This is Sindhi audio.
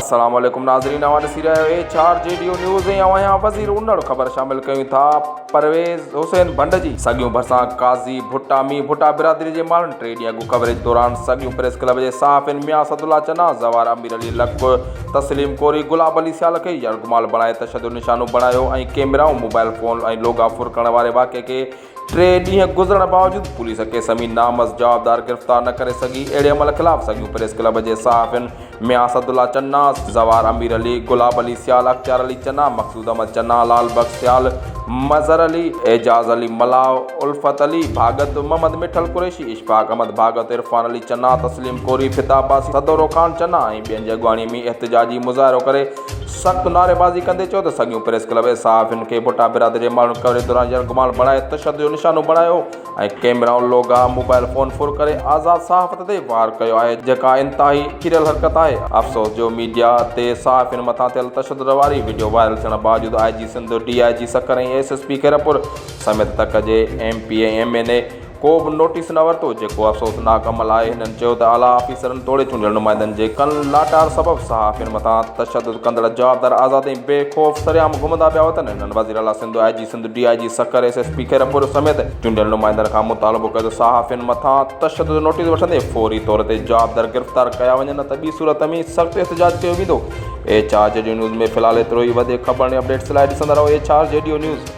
السلام عليڪم ناظرين اوهان ڏسي رهيا آهيو H R G D O news ۽ اوهان آهيان وزير انڙ خبر شامل ڪيون ٿا پرويز حسين ڀنڊ جي سڳيون ڀرسان قاضي ڀٽا مي ڀٽا برادري جي ماڻهن ٽي ڏينهن اڳ ڪوريج دوران سڳيون پريس ڪلب جي صحافين ميان اسدالله چنا زوار امير علي لڪ تسليم ڪوري گلاب علي سيال کي يرغمال بڻائي تشدد نشانو بڻايو ۽ ڪيمرائون موبائل فون ۽ لوگا ڦر ڪرڻ واري واقعي کي ٽي ڏينهن گذرڻ باوجود پوليس ڪيس ۾ نامزد جوابدار گرفتار نه ڪري سگهي، اهڙي عمل خلاف سڳيون پريس ڪلب جي صحافين ميان اسد الله چنا، زوار امير علي، گلاب علي سيال، اختيار علي چنا، مقصود احمد چنا، لال بخش سيال، مظهر علي، اعجاز علي ملاح، الفت علي ڀاڳت، محمد مٺل قريشي، اشفاق احمد ڀاڳت، عرفان علي چنا، تسليم ڪوري، فدا عباسي، سدورو خان چنا ۽ ٻين جي اڳواڻي ۾ احتجاجي مظاهرو ڪري سخت نعريبازي ڪندي چيو ته سڳيون پريس ڪلب جي صحافين کي ڀٽا برادري جي ماڻهن ڪوريج دوران يرغمال بڻائي تشدد جو نشانو بڻايو ۽ ڪئميرائون لوگا موبائل فون ڦر ڪري آزاد صحافت تي وار ڪيو آهي جيڪا انتهائي ڪريل حرڪت آهي افسوس جو ميڊيا تي صحافين مٿان ٿيل تشدد واري وڊيو وائرل ٿيڻ باوجود I G Sindh D I G Sukkur ۽ S S P Khairpur سميت تڪ جي M P A M N A ڪو به نوٽيس نه ورتو جيڪو افسوسناڪ عمل آهي هنن چيو ته اعليٰ آفيسرن توڙي چونڊيل نمائندن جي ڪن لاٽار سبب صحافين مٿان تشدد ڪندڙ جوابدار آزاد ۽ بي خوف سرعام گهمندا پيا وتن هنن وزير اعليٰ Sindh I G Sindh D I G Sukkur S S P Khairpur سميت چونڊيل نمائندن کان مطالبو ڪيو ته صحافين مٿان تشدد نوٽيس وٺندي فوري طور تي جوابدار گرفتار ڪيا وڃن نه ته ٻي صورت ۾ سخت احتجاج ڪيو ويندو H R G D news ۾ في الحال ايترو ئي وڌيڪ خبرن ۽ اپڊيٽس لاء ڏسندا رهو H R G D news.